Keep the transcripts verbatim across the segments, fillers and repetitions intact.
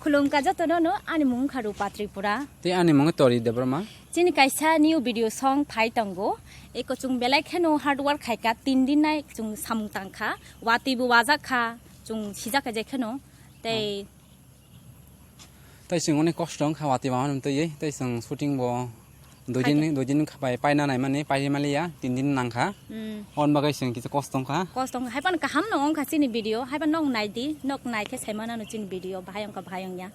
Khulumkha jotono no, ani mung kha Rupa Tripura. Tei ani mung Tori Debbarma. Chini kaisa new video song phai tongo. Eko chwng belai kheno hard work khaika, tin din nai chwng samung tangkha, watwi bo wajak kha, chwng sijak kha je kheno. Tei Tei chwng onek kosto wngkha watwi bama nwng twiwi, tei chwng shooting bo dui din, Khaidi. Dui din wngkha pai, paina naimani, paimaliya, tin din nangkha. Hmm. On bagwi chwng kisa kosto wngkha. Kosto wngkha, haiphano kaham no wngkha chini video, haiphano nok naidi, nok naikhe saimano chini video, bahai wngkha, bahai wngya.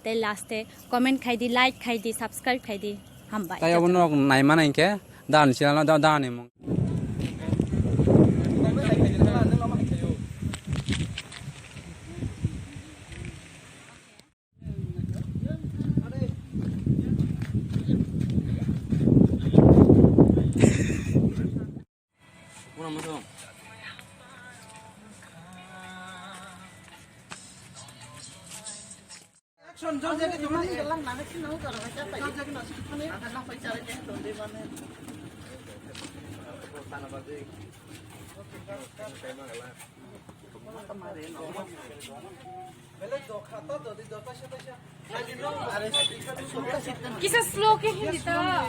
Tei last e comment khaidi, like khaidi, subscribe khaidi, hambai. Tei obo nok naimani hinkhe, dan channel no da, dan ni mung. Kisa slow khe hindi ta.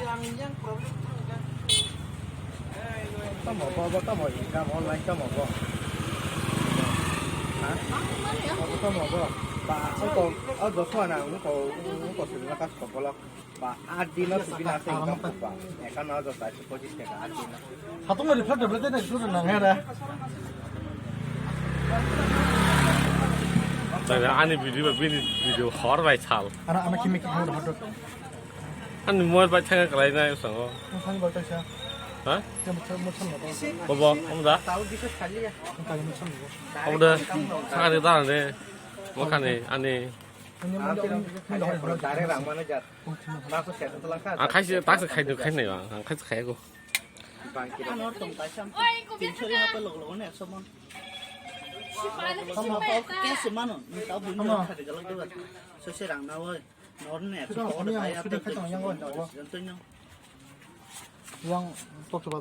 Tamo bo, bo tamo income online tamo bo. Ha? Bo tamo bo. Ba, ang ko, ang ko, ang ko, ang ko, Ba, aat din o tubina ase income ba. Ekkan no hajar charso pochis taka aat din o. Hatung ni reflect reflect na isu na ngera. Tara ani video ba bini video hor bai sal. Ana, ana kimi kimi hor hor. Ani mobile bai thanga kalai na sango. Mo thang gol ta sa. Ha? Mo thang mo thang. Bobo, omda. Tau bisa sekali ya. Tau mo thang. Omda, sakani dane. Mo kani, ani. Ang khaisi taksi khaidi khainai ba, ang khaisi khaiyago. Ano tong kaisa tinso ri hapa log logo ne ekso mon. Tamo kok kesi mano, tau bini khadi galak deba. Sose rang na oi, nor ne ekso mon. Yang tok coba.